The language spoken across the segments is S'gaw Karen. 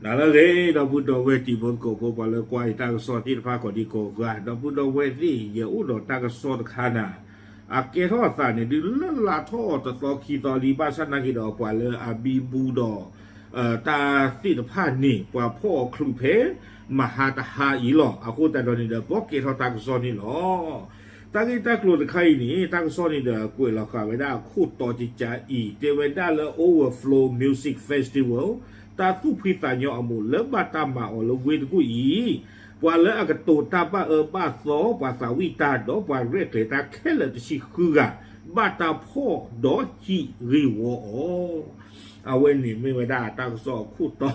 တၢ်လၢအဂ့ၤ ဒီပုၢ်ဒီဝဲၢ်တံၤဖိသကိးဖိ ပှၤလၢကွၢ်ယတၢ်ကစီၣ်သ့ၣ်တဖၣ်ကိးဒံကိးဂၤ, ဒီပုၢ်ဒီဝဲၢ်သ့ၣ် ယအိၣ်ဒီးတၢ်ကစီၣ်တခါနၤ, အကဲထီၣ်အသးန့ၣ် ဒုးလၢလါထီၣ်အီၤတသီခံသီလံ ဘၣ်ဆၣ်နာ်က့ဒီး ပှၤလၢအဘံဘူဒီး တၢ်သ့ၣ်တဖၣ်န့ၣ် ပှၤဖီၣ်အီၤချုးဖဲ မဟါတဟါအံၤလီၤ. အဃိသတးဒီးန့ၣ်ဒီး ပကဲထီၣ်တၢ်ကစီၣ်န့ၣ်လီၤ. တၢ်ဂ့ၢ်တၢ်ကျိၤတခါအံၤန့ၣ် တၢ်ကစီၣ်န့ၣ်ဒီး ကွဲးလီၤဃာ်ဝဲဒၣ်အခိၣ်တီတကးအံၤ တဲဝဲဒၣ်လၢ Overflow Music Festival တၢ်သူၣ်ဖှံသးညီအမူးလၢဘၣ်တၢ်မၤအီၤလၢဝ့ၢ်တကူၣ်အံၤ, ပှၤလၢအကတိၤတၢ်ဘၣ်အၢဘၣ်သီ ပှၤသးဝံၣ်တၢ်ဒီးပှၤရဲၣ်ကျဲၤတၢ်ခဲလၢာ်တဆံဃုဂၤ ဘၣ်တၢ်ဖီၣ်ဒီးဟံးဂ့ၢ်ဝီအီၤ အဝဲန့ၣ်မ့ၢ်ဝဲဒၣ်တၢ်ကစီၣ်အခိၣ်တီ,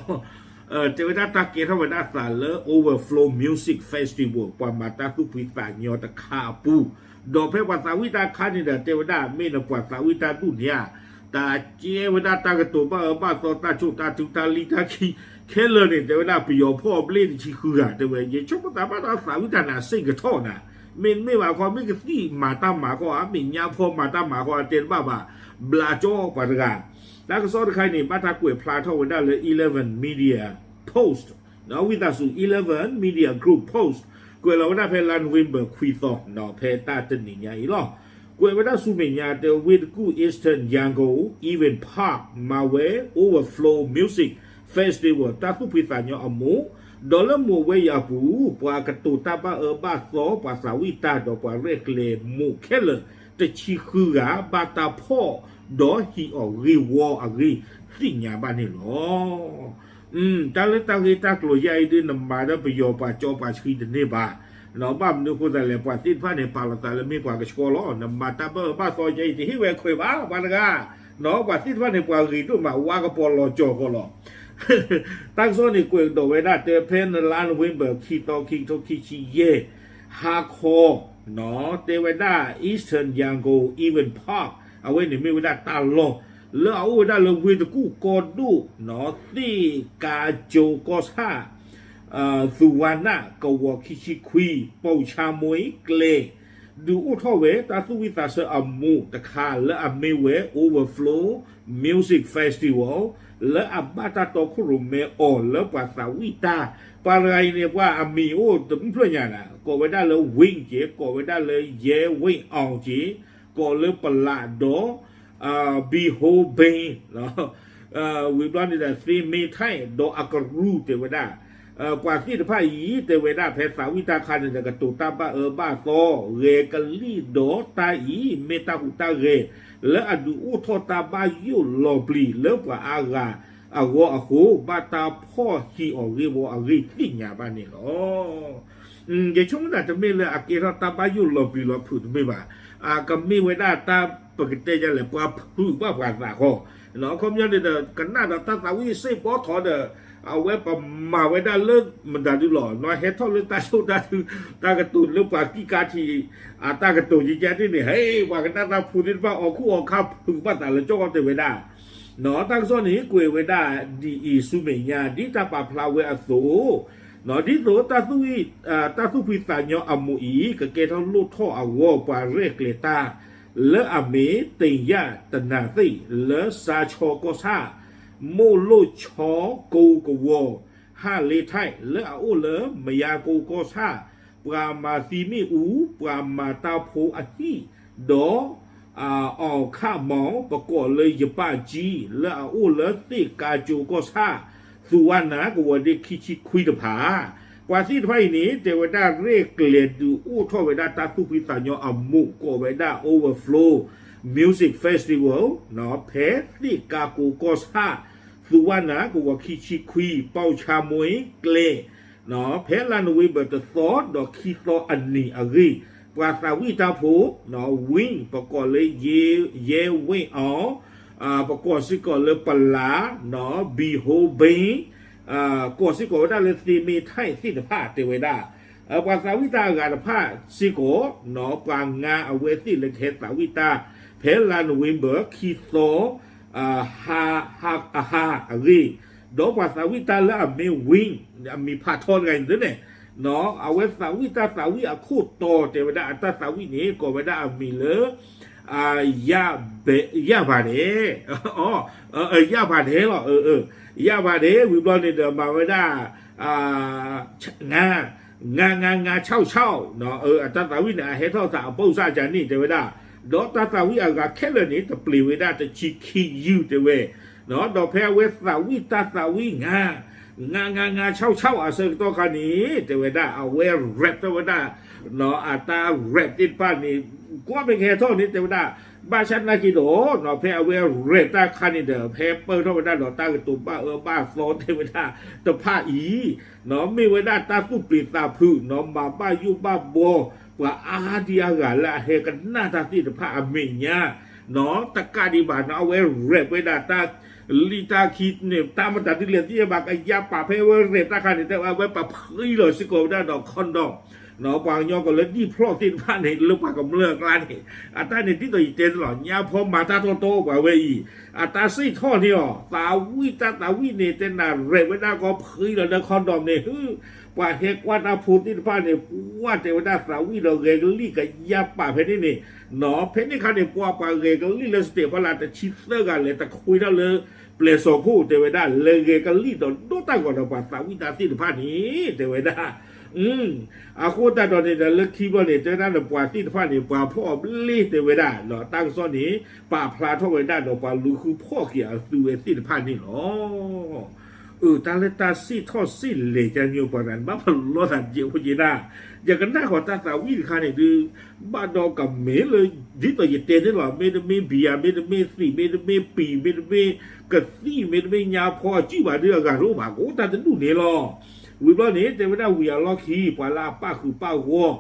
တဲဝဲဒၣ်တၢ်ကဲထီၣ်ဝဲဒၣ်အသးလၢ Overflow Music Festival ပှၤမၤတၢ်သူၣ်ဖှံသးညီတခါအပူၤ, ဒီးဖဲပှၤသးဝံၣ်တၢ်ခါန့ၣ်ဒီး တဲဝဲဒၣ်မ့ၢ်နပှၤသးဝံၣ်တၢ်ဒူၣ်န့ၣ်ဧါ, တၢ်ကဲဝဲဒၣ်တၢ်ကတိၤဘၣ်အၢဘၣ်သီ တၢ်ဆိၣ်တၢ်ထု တၢ်လံၣ်တၢ်ခံ ခဲလၢာ်န့ၣ် တဲဝဲဒၣ်ပယီၤဖီၣ်အဘျ့ၣ်တဆံဃုဂၤ တဲဝဲ ယဆိကမိၣ်သးဘၣ်ဒီးသးဝံၣ်တၢ်န့ၣ် စ့ၢ်ကထီၣ်နၤ, မ့တမ့ၢ်ဘၣ်ခီ မ့ၢ်ကသံၣ်မၤတၢ်မၤခီဧါ, မ့ၢ်ညါဖီမၤတၢ်မၤခီဧါ တဲတဘၣ်ဘၣ်, ဘျးကၠီပှၤတဂၤ, တၢ်ကစီၣ်တခါအံၤန့ၣ် ဘၣ်တၢ်ကွဲးဖျါထီၣ်ဝဲဒၣ်လၢ Eleven Media Post, ဝံသးစူၤ Eleven Media Group Post ကွဲးလီၤဝဲဒၣ်ဖဲလါ November ခွံသီ ဖဲတၢ်တနံၤညါအံၤလီၤ. ကွဲးဝဲဒၣ်ဆူမဲာ်ညါ တဲဝ့ၢ်တကူၣ် Eastern Yangon Event Park မၤဝဲ Overflow Music Festival တၢ်သူၣ်ဖှံသးညီအမူး, ဒီးလၢမူးဝဲအံၤအပူၤ ပှၤကတိၤတၢ်ဘၣ်အၢဘၣ်သီ ပှၤသးဝံၣ်တၢ်ဒီးပှၤရဲၣ်ကျဲၤမူးခဲလၢာ် တဆံဃုဂၤ ဘၣ်တၢ်ဖီၣ်ဒီးဟံးအီၤဂ့ၢ်ဝီအဂ့ၢ်သ့ၣ်ညါဘၣ်န့ၣ်လီၤ. တၢ်လၢတၢ်ဂ့ၢ်တၢ်ကျိၤယါအံၤဒ်နမၤဒီးပယီၤပှၤကၠီပှၤဆှံတန့ၢ်ဘၣ်, ဘၣ်မနုၤအဃိသတးလဲၣ် ပှၤသ့ၣ်တဖၣ်န့ၣ် ပာ်လီၤသးလၢမ့ၢ်ပှၤကဆှီလီၤ. နမၤတၢ်ဘၣ်အၢဘၣ်သီယါအံၤ တဟ့ၣ်ဝဲခွဲးဘၣ် ပှၤတဂၤ, ပှၤသ့ၣ်တဖၣ်န့ၣ် ပှၤဂ့ၤဒိၣ်မး ဝါကပီၤလီၤကၠီၤဃီလီၤ. တၢ်ကစီၣ်န့ၣ် ကွဲးကဒီးဝဲဒၣ် တဲဖဲလါ November ခံသီ ခံကထိခံဆံယဲၢ် ဟါခီ တဲဝဲဒၣ် Eastern Yangon Event Park အဝဲန့ၣ်မ့ၢ်ဝဲဒၣ်တၢ်လီၢ် လၢအအိၣ်ဝဲဒၣ်လၢဝ့ၢ်တကူၣ်ကီၢ်ဒိၣ် သ့ၣ်ကါကၠိကီၢ်ဆၣ် သူဝါနၣ် ကဝီၤခံဆံခွံ ပီၣ်ဆါမှံကျဲ ဒုးအိၣ်ထီၣ်ဝဲတၢ်သူၣ်ဝံၣ်သးဆၢအမူးတခါလၢအမ့ၢ်ဝဲ Overflow Music Festival လၢအဘၣ်တၢ်တီခိၣ်ရိၣ်မဲအီၤလၢပှၤသးဝံၣ်တၢ် ပှၤတဂၤအံၤန့ၣ် ပှၤအမံၤအိၣ်တမုၢ်ဖျၢၣ်ညါနၤ ကိးဝဲဒၣ်လၢ Wing က့ၤ ကိးဝဲဒၣ်လၢ ယဲ Wing အီၤက့ၤ ကိးလၢပလးဒီး ဘံဟိဘ့ ဝံၤဘျီန့ၣ်ဒီး သ့မ့ထၢၣ် ဒီးအကရူၢ်တဲဝဲဒၣ် ပှၤသ့ၣ်တဖၣ်အံၤ တဲဝဲဒၣ်ဖဲသးဝံၣ်တၢ်ခါန့ၣ်ဒီး ကတိၤတၢ်ဘၣ်အၢဘၣ်သီ ဂဲၤကလံၣ်ဒီးတၢ်အံၤ မ့ၢ်တၢ်ဟူးတၢ်ဂဲၤ လၢအဒုးအိၣ်ထီၣ်တၢ်ဘၣ်ယိၣ်လီၤပျံၤလၢပှၤအါဂၤအဂီၢ်အဃိ ဘၣ်တၢ်ဖီၣ်ဟံးအီၤဂ့ၢ်ဝီအဂ့ၢ်သ့ၣ်ညါဘၣ်န့ၣ်လီၤ. ယဆိကမိၣ်တၢ်တမ့ၢ်လၢအကဲထီၣ်တၢ်ဘၣ်ယိၣ်လီၤပျံၤလီၤဖုးတမ့ၢ်ဘၣ်. ကမ့ၢ်ဝဲဒၣ်တၢ်ပကတဲဒ်လဲၣ် ပှၤဖုးဘၣ်ပှၤသးဃီ, အခီပညီန့ၣ်ဒီး ကနၣ်ဒီးတၢ်သးဝံၣ်စ့ၢ်ကီးထီဒီး အဝဲပမၤဝဲဒၣ်လၢမတၤဒုလီၤ ဟဲထီၣ်လၢတၢ်ဆိၣ်တၢ်ထု တၢ်ကတိၤလၢပှၤကံၢ်ကါထံး အတၢ်ကတိၤကကဲန့ၣ် ဟဲ ပှၤကနၣ်တၢ်ဖိသ့ၣ်တဖၣ်အီၣ်ခူၣ်အီၣ်ခါဖုးဘၣ်သးလၢကၠီၣ်တဲဝဲဒၣ် တၢ်ကစီၣ်န့ၣ် ကွဲးဝဲဒၣ်ဒ်အံၤဆူမဲာ်ညါ ဒ်တၢ်ပာ်ဖျါဝဲအသိး, ဒ်သိး တၢ်သူၣ်ဖှံသးညီအမူးအံၤ ကကဲထီၣ်လိၣ်ထီၣ်အဂီၢ် ပှၤရဲၣ်ကျဲၤတၢ် လၢအမ့ၢ် သ့ၣ်ညါတနၤသ့ၣ် လၢစါဆီကီၢ်ဆၣ်, မိၢ်လိၣ်ဆီကိကဝီၤ, ဟၣ်လ့ထၢၣ် လၢအအိၣ်လၢမယါကိကီၢ်ဆၣ်, ပှၤမၤသံမ့ၣ်အူ, ပှၤမၤတၢ်ဖိအဟံၣ်, ဒီး အီၣ်ခၣ်မီၤ ပကိးလၢယပၣ်ကၠံ လၢအအိၣ်လၢသ့ၣ်ကါကၠိကီၢ်ဆၣ်, သူဝါနၤ ကဝီၤဒ့ခံဆံခွံတဖၣ်, ပှၤသ့ၣ်တဖၣ်အံၤန့ၣ် တဲဝဲဒၣ်ရဲၣ်ကျဲၤဒုးအိၣ်ထီၣ်ဝဲဒၣ်တၢ်သူၣ်ဖှံသးညီအမူး ကိးဝဲဒၣ် Overflow Music Festival ဖဲသ့ၣ်ကါကၠိကီၢ်ဆၣ်, သူဝါနၤ ကဝီၤခံဆံခွံ ပီၣ်ဆါမှံကျဲ ဖဲလါနိၣ်ဝ့ဘၢၣ်တသီ ဒီးခံသီအနံၤအဂ့ၢ်, ပှၤသးဝံၣ်တၢ်ဖိ Wing ပကိးလၢ ယဲ Wing အီၤ, ပကိးစ့ၢ်ကီးလၢပလး ဘံဟိဘ့ ကိးစ့ၢ်ကီးဝဲဒၣ်လၢသ့မ့ထၢၣ်သ့ၣ်တဖၣ်တဲဝဲဒၣ်, ပှၤသးဝံၣ်တၢ်အဂၤတဖၣ်စ့ၢ်ကီး ပှၤငါအဝဲသ့ၣ်လၢကဟဲသးဝံၣ်တၢ် ဖဲလါနိၣ်ဝ့ဘၢၣ်ခံသီ အဟါအဂ့ၢ်, ဒီးပှၤသးဝံၣ်တၢ်လၢအမ့ၢ် Wing အမံၤဖးထီတဂၤအံၤန့ၣ် အဝဲသးဝံၣ်တၢ်သးဝံၣ်အခိၣ်တီတဲဝဲဒၣ်အတၢ်သးဝံၣ်န့ၣ် ကိးဝဲဒၣ်အမံၤလၢ ရပါတယ်, ရပါတယ်လီၤ, ရပါတယ် ဝံၤဘျီန့ၣ်ဒီး မၤဝဲဒၣ် ငါ ငါ ငါ ငါ ခြောက် ခြောက်, အတၢ်သးဝံၣ်န့ၣ် အဟဲထီၣ်သးအပိၢ်စၢ်ကန့ၣ် တဲဝဲဒၣ်, ဒီးတၢ်သးဝံၣ်အဂၤခဲလၢာ်န့ၣ် တပျ့ၤဝဲဒၣ်တဆံခံယုၢ် တဲဝဲ, ဒီးဖဲအဝဲသးဝံၣ်တၢ်သးဝံၣ် ငါ ငါ ငါ ငါ ခြောက် ခြောက် အဆၢကတီၢ်ခါန့ၣ် တဲဝဲဒၣ် အဝဲ rap ထီၣ်ဝဲဒၣ် အတၢ် rap သ့ၣ်တဖၣ်န့ၣ် ကွၢ်ဖဲကဟဲထီၣ်န့ၣ် တဲဝဲဒၣ်, ဘၣ်ဆၣ်သနာ်က့ဒီး ဖဲအဝဲ rap တၢ်ခါန့ၣ်ဒီး ဖဲပၢၢ်ထီၣ်ဝဲဒၣ်ဒီးတၢ်ကတိၤဘၣ်အၢဘၣ်သီ တဲဝဲဒၣ် တဖၣ်အံၤ မ့ၢ်ဝဲဒၣ်တၢ်သူၣ်ပျံၤသးဖုး မၤဘၣ်ယိၣ်ဘၣ်ဘီ ပှၤအါဒံအါဂၤလၢအဟဲကနၣ်တၢ်သ့ၣ်တဖၣ်အမဲာ်ညါ တကးဒံးဘၣ်န့ၣ် အဝဲ rap ဝဲဒၣ်တၢ် လံာ်တၢ်ခံန့ၣ် တၢ်မတၤဒ်လဲၣ်သ့ၣ်ညါဘၣ် ကယါပာ်ဖဲအဝဲ rap တၢ်ခါန့ၣ် တဲဝဲ အဝဲပဖှံလီၤစ့ၢ်ကီးဝဲဒၣ်ဒီး condom ပှၤကညီကီးလၢဒံၣ်ဖျီၣ်သ့ၣ်တဖၣ်န့ၣ် လၢပှၤကမျၢၢ်အကျါန့ၣ် အတၢ်န့ၣ်ဒ်သိးယတဲန့ၣ်လီၤ ညါဖီမၤတၢ်တီတီပှၤဝဲအံၤ အတၢ်စံးထီၣ်န့ၣ်အီၤ သးဝံၣ်တၢ်သးဝံၣ်န့ၣ် တဲနၤ rap ဝဲဒၣ်ကီးဖှံလီၤလၢ condom န့ၣ် ပှၤဟဲကွၢ်တၢ်ဖိသ့ၣ်တဖၣ်န့ၣ် ပှၤတဲဝဲဒၣ်သးဝံၣ်ဒီးဂဲၤကလံၣ်ကယါပာ်ဖဲန့ၣ်န့ၣ် ဖဲန့ၣ်ခါန့ၣ် ပှၤပှၤဂဲၤကလံၣ်လၢ state ဖီလာ် တဆံသၢဂၤလဲၤတခွ့ထီၣ်လၢ ပျဲၢ်စီၤခိၣ် တဲဝဲဒၣ် လဲၤဂဲၤကလံၣ်ဒီးဒိၣ်တၢ်ဂီၤဒီးပှၤသးဝံၣ်တၢ်သ့ၣ်တဖၣ်န့ၣ် တဲဝဲဒၣ် အဃိသတးဒီးန့ၣ်ဒီး လၢခံဘျီန့ၣ် တဲဝဲဒၣ်န့ၣ် ပှၤသ့ၣ်တဖၣ်န့ၣ် ပှၤဖီၣ်အဘျ့ တဲဝဲဒၣ် တၢ်ကစီၣ်န့ၣ် ပာ်ဖျါထီၣ်ဝဲဒၣ်ဒီးပှၤလူၤဃုဖီၣ်က့ၤအသုဝဲသ့ၣ်တဖၣ်န့ၣ်လီၤ. အၢ တၢ်လၢတၢ်စံးထီၣ်စံးလဲၤကညီပှၤဂၤန့ၣ် ဘၣ်ပလီၢ်သးယဲၢ်ဖိက့ၤနၤ, ယကနၣ်ဃီၤတၢ်သးဝံၣ်တခါန့ၣ်ဒုး ဘၣ်ဒီးကမ့ၢ်လၢ ဒ်သိးယတဲန့ၣ်လီၤ မ့တမ့ၢ်ဘံယၤ မ့တမ့ၢ်သံး မ့တမ့ၢ်ပံၤ မ့တမ့ၢ်ကသံၣ် မ့တမ့ၢ်ညါဖီအစုၣ်ဘၣ်ဒုးအဂၤတအိၣ်ဘၣ် ကအိၣ်တၢ်တဒူၣ်န့ၣ်လီၤ. ဝံၤဘျီန့ၣ် တဲဝဲဒၣ်ဝံၤအလီၢ်ခံ ပှၤလၢအပၣ်ဃုာ်ပၣ်ဂီၢ်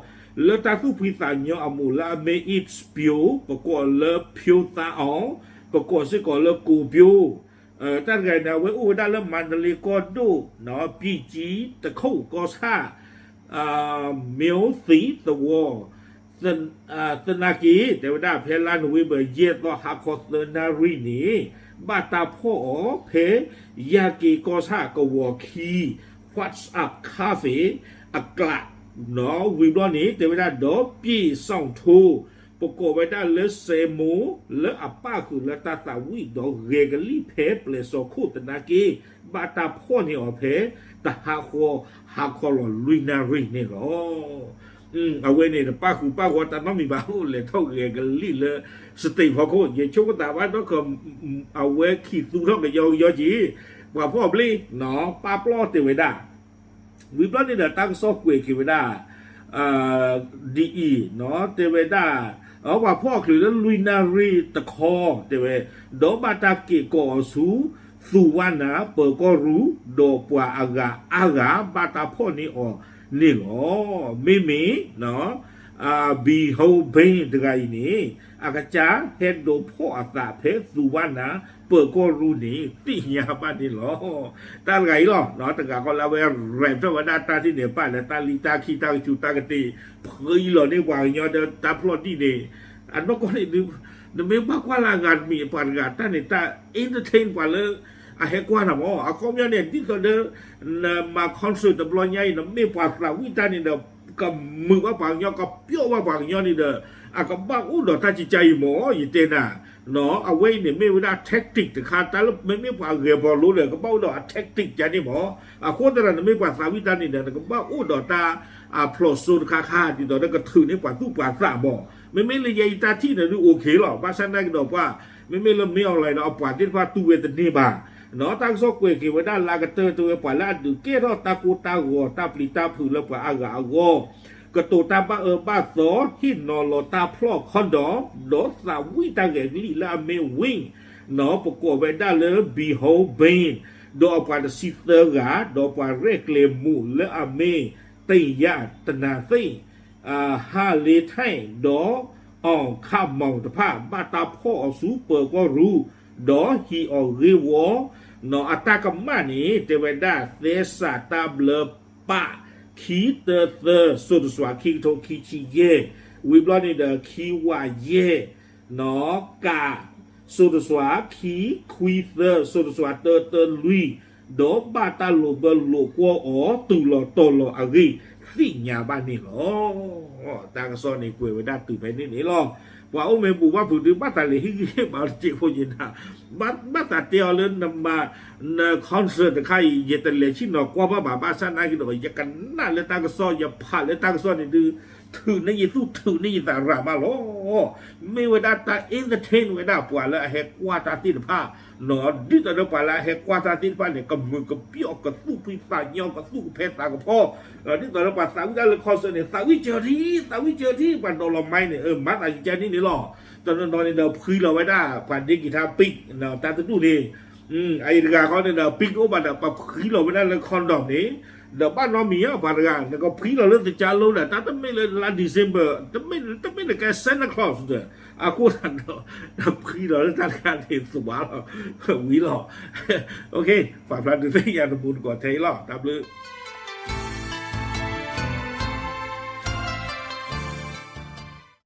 လၢတၢ်သူၣ်ဖှံသးညီအမိၢ်လၢအမ့ၢ် H P O ပကိးလၢ ဖၠိသါအီၤ ပကိးစ့ၢ်ကီးလၢ ကိပၠိ တၢ်တဂၤအံၤန့ၣ် အဝဲအိၣ်ဝဲဒၣ်လၢမၤတလ့ကီၢ်ဒိၣ် ပံၣ်ကၠံ တခိၣ်ကီၢ်ဆၣ် မၠိသံသဝီ သနာ်က့ တဲဝဲဒၣ်ဖဲလါနိၣ်ဝ့ဘၢၣ် ယဲၢ်သီ ဟါခီသၢနၣ်ရံၣ်န့ၣ် ဘၣ်တၢ်ဖီၣ်အီၤဖဲ ယၢ်က့ၤကီၢ်ဆၣ်ကဝီၤခံ WhatsApp Cafe အကျး ဝံၤဘျီန့ၣ် တဲဝဲဒၣ်ဒီး ပံၣ်စီၣ်ထိ ပကိးဝဲဒၣ်လၢစဲမိၢ် လၢအပၣ်ဃုာ်လၢတၢ်သးဝံၣ်ဒီးဂဲၤကလံၣ်ဖဲပျဲၢ်စီၤခိၣ်သနာ်က့ ဘၣ်တၢ်ဖီၣ်န့ၢ်အီၤဖဲ တဟးဃီ ဟါခီလီၤလွံၢ်နၣ်ရံၣ်န့ၣ်လီၤ. အဝဲန့ၣ်တပၣ်ဃုာ်ပၣ်ဂီၤတၢ်နီတမံၤဘၣ် အိၣ်လဲၤထီၣ်ဂဲၤကလံၣ်လၢ state ဖီခိၣ် ယဆိကမိၣ်သးဘၣ်ဒီး အဝဲခံသူထီၣ်ကယီကယီက့ၤ ပှၤဖီၣ်ဘျ့ ပာ်ပျီၢ်တဲဝဲဒၣ် ဝံၤဘျီန့ၣ်ဒီးတၢ်ကစီၣ်ကွဲးက့ၤဝဲဒၣ် ဒ်အံၤ တဲဝဲဒၣ် ပှၤဖီၣ်အီၤချုးလၢလွံၢ်နၣ်ရံၣ်တခီ တဲဝဲ ဒီးဘၣ်တၢ်က့ၤကိးအီၤဆူ သူၣ်ဝါနၢ် ပၢၤကီၢ်ရူၢ် ဒီးပှၤအဂၤအါဂၤ ဘၣ်တၢ်ဖီၣ်န့ၢ်အီၤန့ၣ်လီၤ. မ့မ့ၢ် ဘံဟိဘ့ၣ်တဂၤအံၤန့ၣ် အကစၢ်ဟဲဒိးဖီၣ်အသးဖဲသူၣ်ဝါနၢ် ပၢၤကီၢ်ရူၢ်န့ၣ် သ့ၣ်ညါဘၣ်န့ၣ်လီၤ. တၢ်တဂၤအံၤလီၤ တဂၤဃီလၢအဝဲ rap ထီၣ်ဝဲဒၣ်တၢ်ထံၣ်န့ၣ် ပာ်လၢတၢ်လံၣ်တၢ်ခံ တၢ်ကဆူးတၢ်ကတ့ၢ် ဖှံလီၤန့ၢ်ပှၤကညီဒီးတၢ်ဖျီၣ်ဒံၣ်န့ၣ် အနီၢ်ကီၢ်န့ၣ်ဒုး နမ့ၢ်ဘၣ်ကွၢ်လၢအဂၤတမံၤ ပှၤတဂၤတၢ်န့ၣ် တၢ် entertain ပှၤလၢ အဟဲကွၢ်နၤမၢ် အခီပညီန့ၣ် ဒ်သိးဒီး နမၤ concert တဘျီညါအံၤ နမ့ၢ်ပှၤသးဝံၣ်တၢ်န့ၣ်ဒီး ကမုာ်ဘၣ်ပှၤကညီ ကပျီၣ်ဘၣ်ပှၤကညီန့ၣ်ဒီး အကဘၣ်အိၣ်ဒီးတၢ်ကကါအံၤမၢ် ယတဲနၤ အဝဲအံၤန့ၣ် မ့ၢ်ဝဲဒၣ် tactic တခါ တၢ်လၢမ့မ့ၢ်ပှၤဂဲၤဘီလိဒီး ကဘၣ်အိၣ်ဒီးအ tactic ကန့ၣ်မၢ် အဃိသတးဒီး နမ့ၢ်ပှၤသးဝံၣ်တၢ်န့ၣ်ဒီး နကဘၣ်အိၣ်ဒီးတၢ်အဖျိးစိတခါခါ ဒ်သိးဒီးကထုးန့ၢ်ပှၤသူၣ်ပှၤသးမၢ် မ့မ့ၢ်လၢယဲအံၤတၢ်ထံၣ်န့ၣ်ဒုး okay လီၤ ဘၣ်ဆၣ်သနာ်က့ဒီးပှၤ မ့မ့ၢ်လၢမ့ၢ် online ဒီး အပှၤသ့ၣ်တဖၣ်တူၢ်ဝဲတန့ၢ်ဘၣ် တၢ်ကစီၣ်ကွဲးက့ၤဝဲဒၣ်လၢအကတၢၢ်တဲဝဲ ပှၤလၢအဒုးကဲထီၣ်တၢ်ကိၢ်တၢ်ဂီၤ တၢ်ပျံၤတၢ်ဖုးလၢပှၤအါဂၤအဂီၢ် ကတိၤတၢ်ဘၣ်အၢဘၣ်သီ ဟ့ၣ်နီၤလီၤတၢ်ဖျီၣ် condom ဒီးသးဝံၣ်တၢ်ဂဲၤကလံၣ်လၢအမ့ၢ် ဝံၣ် ပကိးဝဲဒၣ်လၢ ဘံဟိဘ့ၣ် ဒီးအပှၤတဆံသၢဂၤ ဒီးပှၤရဲၣ်ကျဲၤမူးလၢအမ့ၢ် တ့ၢ်ယၣ်တနၤသ့ၣ် ဟါလ့ထဲၣ် ဒီး အီၣ်ခးမီၣ်တဖၣ် ဘၣ်တၢ်ဖီၣ်အီၤဆူပၢၤကီၢ်ရူၢ် ဒီးဟံးအီၤဂ့ၢ်ဝီ အတၢ်ကမၣ်န့ၣ် တဲဝဲဒၣ် သဲစးတၢ်ဘျၢပၣ် ခံတၢသၢ စိၤတစွၤ ခံကထိခံဆံယဲၢ် ဝံၤဘျီန့ၣ်ဒီး ခံဝးယဲၢ် ကး စိၤတစွၤ ခံခွံသၢ စိၤတစွၤတၢတၢလွံၢ် ဒီးဘၣ်တၢ်လိာ်ဘၢလိာ်ကွီၢ်အီၤ တုၤလီၤတီၤလီၤအဂ့ၢ် သ့ၣ်ညါဘၣ်န့ၣ်လီၤ. တၢ်ကစီၣ်န့ၣ်ကွဲးဝဲဒၣ်တုၤဖဲန့ၣ်န့ၣ်လီၤ. ပှၤအိၣ်မ့ၢ်ဘူၣ်ဘၣ်ဖုးဒုး ဘၣ်သးလဲၤဟံးဂံၢ်ဟ့ၣ်ဘါတစဲးဖိယဲနၤ, ဘၣ်သးတဲအီၤလၢနမၤ န concert တခါအံၤ ယတလဲၤဆ့ၣ်နီၤကွၢ်ဘၣ်ဘၣ် ဘၣ်ဆၣ်နာ်က့ဒီး ယကနၣ်လၢတၢ်ကစီၣ် ယဖးလၢတၢ်ကစီၣ်န့ၣ်ဒုး ထုးန့ၢ်ယသူၣ်ထုးန့ၢ်ယသးရၤမးလီၤ. မ့ၢ်ဝဲဒၣ်တၢ် entertain ဝဲဒၣ်ပှၤလၢအဟဲကွၢ်တၢ်သ့ၣ်တဖၣ်, ဒ်သိးဒီးပှၤလၢအဟဲကွၢ်တၢ်သ့ၣ်တဖၣ်န့ၣ် ကမုာ်ကပျီၣ် ကသူၣ်ဖှံသးညီ ကသူၣ်ကဖဲသးကဖီ, ဒ်သိးဒီးပှၤသးဝံၣ်တၢ်လၢ concert န့ၣ် သးဝံၣ်စၢၤထံ သးဝံၣ်စၢၤထံ ပှၤဒိးလီၤမါန့ၣ် မၤသးကကဲဒ်န့ၣ်လီၤ. တနီၤနီၤန့ၣ်ဒီးဖှံလီၤဝဲဒၣ် ပှၤဒ့ကံၤထါ pink တၢ်တဒူၣ်န့ၣ်, အအံၤတဂၤဃီန့ၣ်ဒီး pink တအိၣ်ဘၣ်ဒီး ပှၤဖှံလီၤဝဲဒၣ်လၢ condom န့ၣ်, ဒီးဘၣ်နီတမံၤဧါ ပှၤတဂၤ နကဖှံလီၤလၢသကၢလိဒီး တၢ်တမ့ၢ်လၢလါ December တမ့ၢ် တမ့ၢ်နကဲ Santa Claus ဒီး အဃိသတးဒီး ဖှံလီၤလၢတၢ်တခါန့ၣ် သူဘၣ်လီၤ ဝံၤလီၤ. ပာ်ဖျါဒုးသ့ၣ်ညါနမူနကိးထဲအံၤလီၤ. တၢ်ဘျုး